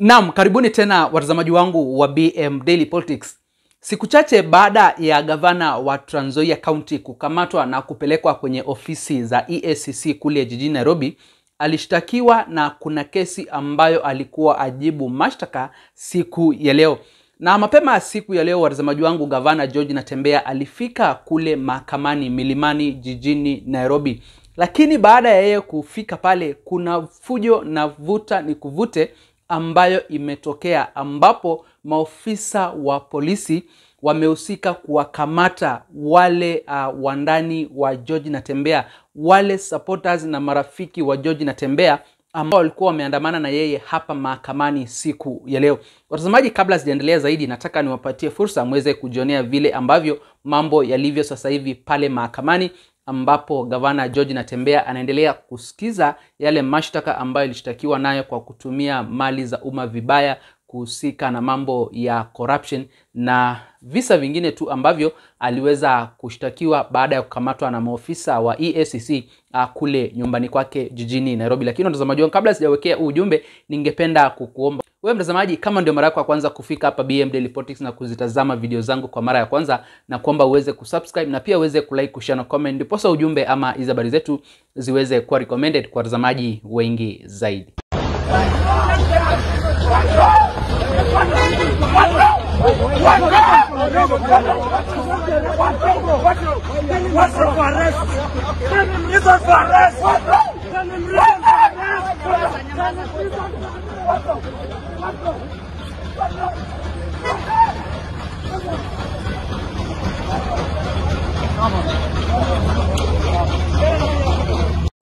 Naam, karibuni tena watazamaji wangu wa BM Daily Politics. Siku chache baada ya gavana wa Trans Nzoia County kukamatwa na kupelekwa kwenye ofisi za EACC kule jijini Nairobi, alishtakiwa na kuna kesi ambayo alikuwa ajibu mashtaka siku ya leo. Na mapema siku ya leo, watazamaji wangu, gavana George Natembeya alifika kule mahakamani Milimani jijini Nairobi. Lakini baada ya yeye kufika pale, kuna fujo na vuta ni kuvute ambayo imetokea, ambapo maofisa wa polisi wamehusika kuwakamata wale wandani wa George Natembeya, wale supporters na marafiki wa George Natembeya ambao walikuwa wameandamana na yeye hapa mahakamani siku ya leo. Watazamaji, kabla sijaendelea zaidi, nataka niwapatie fursa muweze kujionea vile ambavyo mambo yalivyo sasa hivi pale mahakamani, ambapo gavana George Natembeya anaendelea kusikiza yale mashtaka ambayo alishtakiwa nayo kwa kutumia mali za umma vibaya, kuhusika na mambo ya corruption na visa vingine tu ambavyo aliweza kushtakiwa baada ya kukamatwa na maofisa wa EACC kule nyumbani kwake jijini Nairobi. Lakini mtazamaji wangu, kabla sijawekea huu ujumbe, ningependa kukuomba wewe mtazamaji, kama ndio mara yako ya kwanza kufika hapa BM Daily Politics na kuzitazama video zangu kwa mara ya kwanza, na kuomba uweze kusubscribe na pia uweze kulike, kushare na comment, ndiposa ujumbe ama hizi habari zetu ziweze kuwa recommended kwa watazamaji wengi zaidi.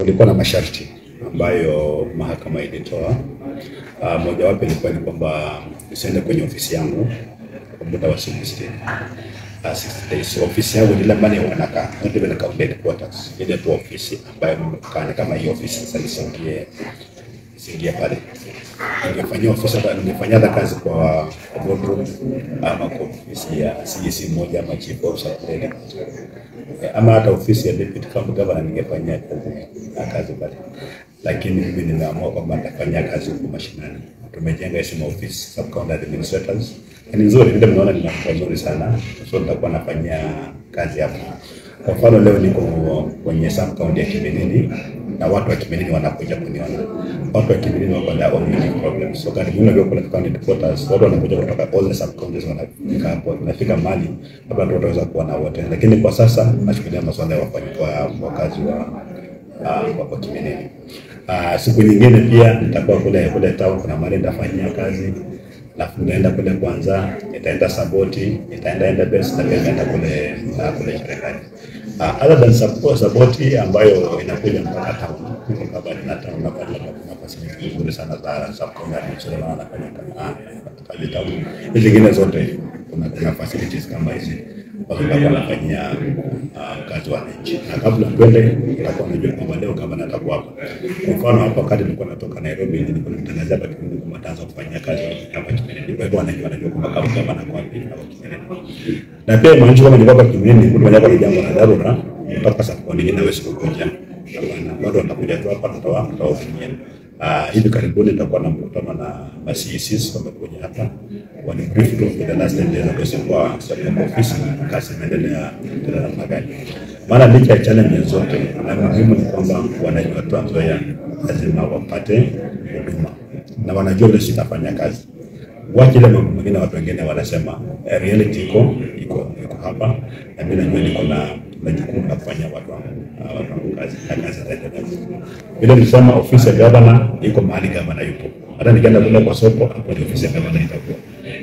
Kulikuwa na masharti ambayo mahakama ilitoa. Mojawapo ilikuwa ni kwamba nisiende kwenye ofisi yangu kwa muda wa siku 60. 60 days. So, ofisi yangu ni ile ambayo wanakaa, not even county headquarters. Ile tu ofisi ambayo mmekaa kama hiyo ofisi sasa nisingie pale. Ningefanyia ofisi hata ningefanyia kazi kwa boardroom ama kwa ofisi ya CEC moja ama chief officer kule, ama hata ofisi ya deputy county governor ningefanyia kazi pale. Lakini mimi nimeamua kwamba nitafanyia kazi huko mashinani. Tumejenga hizi maofisi sub county administrators. Ni nzuri, vile mnaona ni nzuri sana. So nitakuwa nafanyia kazi hapo. Kwa mfano leo niko kwenye sub county ya Kiminini na watu wa Kiminini wanakuja kuniona. Watu wa Kiminini wako na own unique problems. So karibuni ndio kuna county headquarters, watu wanakuja kutoka all the sub counties wanafika hapo. Tunafika mahali labda ndio wataweza kuona wote. Lakini kwa sasa nashukulia masuala ya wakazi wa Kiminini. Siku nyingine pia nitakuwa kule town, kuna mahali nitafanyia kazi. Alafu nitaenda kule Kwanza, nitaenda Saboti, nitaenda Endebess na pia nitaenda kule Cherangani. Other than Saboti ambayo inakuja mpaka town, niko na town na pale kuna facility nzuri sana za sub county administration wanafanya kazi town. Hizi zingine zote kuna facilities kama hizi ambazo wanafanyia kazi wananchi. Na kabla twende nitakuwa najua kwamba leo gavana atakuwa hapa. Kwa mfano hapa wakati nilikuwa natoka Nairobi nilikuwa natangazia hapa Kiminini kwamba nitaanza kufanyia kazi hapa Kiminini. Kwa hivyo wanajua kwamba kama gavana kwa wapi hapa Kiminini. Na pia imaanisha kama nilikuwa hapa Kiminini mtu mmoja kwa jambo la dharura mpaka sasa kwa nini naweza kukuja. Hapana, watu watakuja tu hapa tutawahudumia. Hivi karibuni nitakuwa na mkutano na CECs wamekuja hapa wani brief tu for the last 10 days ambayo sikuwa ofisi, kazi imeendelea tena namna gani. Maana licha ya challenges zote, na muhimu ni kwamba wanajua Trans Nzoia lazima wapate huduma na wanajua vile sitafanya kazi. Wacha ile mambo mengine watu wengine wanasema, reality iko hapa na mimi najua niko na jukumu la kufanya watu wangu kazi na kazi itaendelea. Vile nilisema ofisi ya gavana iko mahali gavana yupo. Hata nikienda kule kwa soko hapo ndio ofisi ya gavana itakuwa.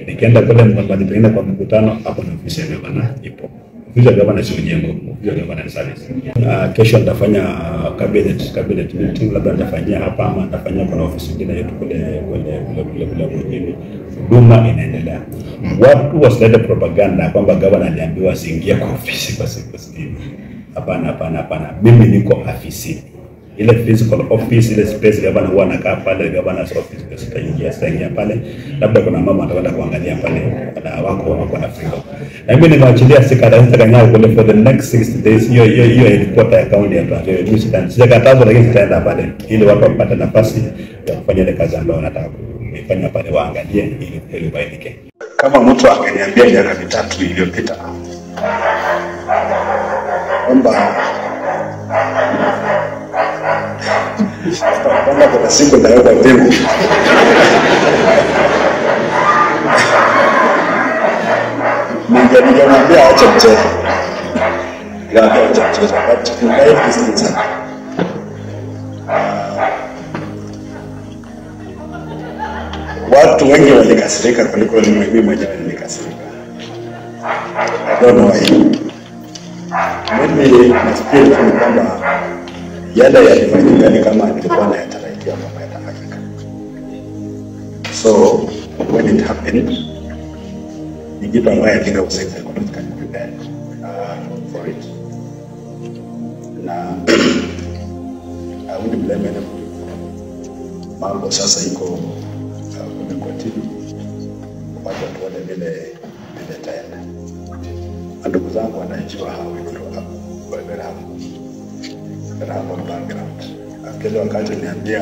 Nikienda kule mahali pengine kwa mkutano hapo ndio ofisi ya gavana ipo. Ofisi ya gavana sio jengo, ofisi ya gavana ni service. Kesho nitafanya cabinet meeting, labda nitafanyia hapa ama nitafanyia kwa ofisi nyingine yetu kule mjini. Huduma inaendelea. Watu wasilete propaganda kwamba gavana aliambiwa asiingie kwa ofisi kwa siku 60. Hapana. Mimi niko afisini. Ile physical office, ile space gavana huwa anakaa pale, governor's office sitaingia pale. Labda kuna mama atakwenda kuangalia pale na wako na freedom. Na mimi nimewaachilia sitakanyaga kule for the next 60 days. Hiyo headquarter ya county ya Trans Nzoia. Mimi sijakatazwa, lakini sitaenda pale ili watu wapate nafasi ya kufanya ile kazi ambayo wanataka. wameifanya pale waangalie ili kweli ubainike. Kama mtu angeniambia miaka 3 iliyopita kwamba kuna siku nitawekwa pingu, ningemwambia acha mchezo. Ningemwambia acha mchezo, but life is insane. Watu wengi walikasirika kuliko mimi mwenyewe nilikasirika. I don't know why. Mimi nafikiri tu kwamba yale yalifanyika ni kama nilikuwa nayatarajia kwamba yatafanyika. So when it happened, ni kitu ambayo I think I was psychologically prepared for it. Na I wouldn't blame anybody. Mambo sasa iko kotini, wacha tuone vile vile itaenda. Ndugu zangu wanajua how we grew up, kwa very humble background. Akili wakati niambia,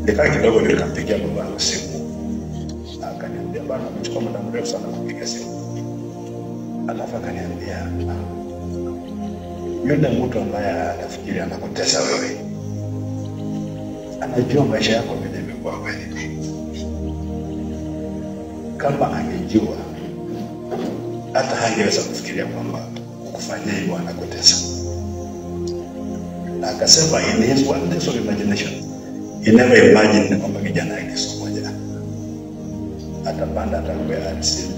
nikaa kidogo nikampigia baba yangu simu. Akaniambia bana, amechukua muda mrefu sana kupiga simu. Alafu akaniambia yule mtu ambaye anafikiri anakutesa wewe, anajua maisha yako vile imekuwa kweli. Kama angejua hata hangeweza kufikiria kwamba kufanya hivyo anakutesa. Na akasema in his wildest of imagination, he never imagined kwamba kijana yake siku moja atapanda atakuwa RC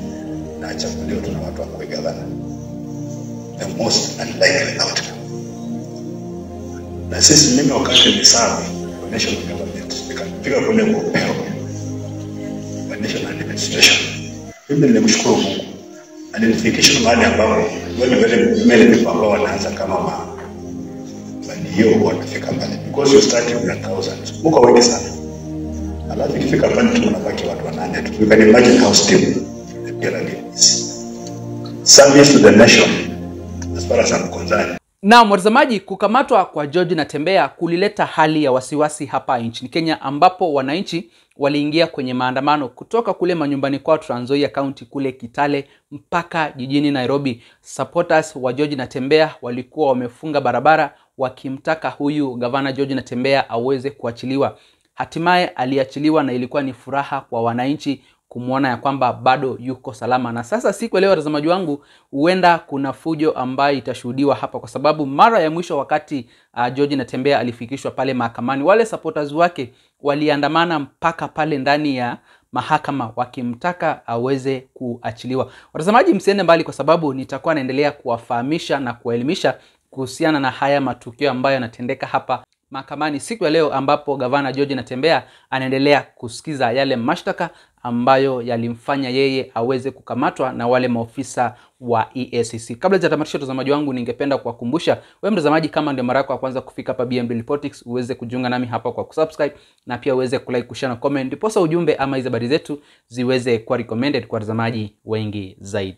na achaguliwe tu na watu wa gavana. The most unlikely outcome. Na sisi, mimi wakati ni sawa kwa national government, nikapiga kule kwa upeo kwa national administration. Mimi nilimshukuru Mungu alinifikisha mahali ambapo wale very many people ambao wanaanza kama hiyo wanafika mbali, because you start with thousands, mko wengi sana, alafu ikifika pale tu unabaki watu 8 tu. You can imagine how steep the pyramid is. Service to the nation as far as I'm concerned. Na watazamaji, kukamatwa kwa George Natembeya kulileta hali ya wasiwasi hapa nchini Kenya, ambapo wananchi waliingia kwenye maandamano kutoka kule manyumbani kwao Trans Nzoia County kule Kitale mpaka jijini Nairobi. Supporters wa George Natembeya walikuwa wamefunga barabara wakimtaka huyu gavana George Natembeya aweze kuachiliwa. Hatimaye aliachiliwa na ilikuwa ni furaha kwa wananchi kumuona ya kwamba bado yuko salama. Na sasa siku leo, watazamaji wangu, huenda kuna fujo ambayo itashuhudiwa hapa, kwa sababu mara ya mwisho wakati George Natembeya alifikishwa pale mahakamani, wale supporters wake waliandamana mpaka pale ndani ya mahakama wakimtaka aweze kuachiliwa. Watazamaji, msiende mbali, kwa sababu nitakuwa naendelea kuwafahamisha na kuwaelimisha kuhusiana na haya matukio ambayo yanatendeka hapa mahakamani siku ya leo, ambapo gavana George Natembeya anaendelea kusikiza yale mashtaka ambayo yalimfanya yeye aweze kukamatwa na wale maofisa wa EACC. Kabla sijatamatisha, watazamaji wangu, ningependa kuwakumbusha wewe mtazamaji, kama ndio mara yako ya kwanza kufika hapa BM Daily Politics, uweze kujiunga nami hapa kwa kusubscribe na pia uweze kulike, kushare na comment, ndiposa ujumbe ama hizo habari zetu ziweze kuwa recommended kwa watazamaji wengi zaidi.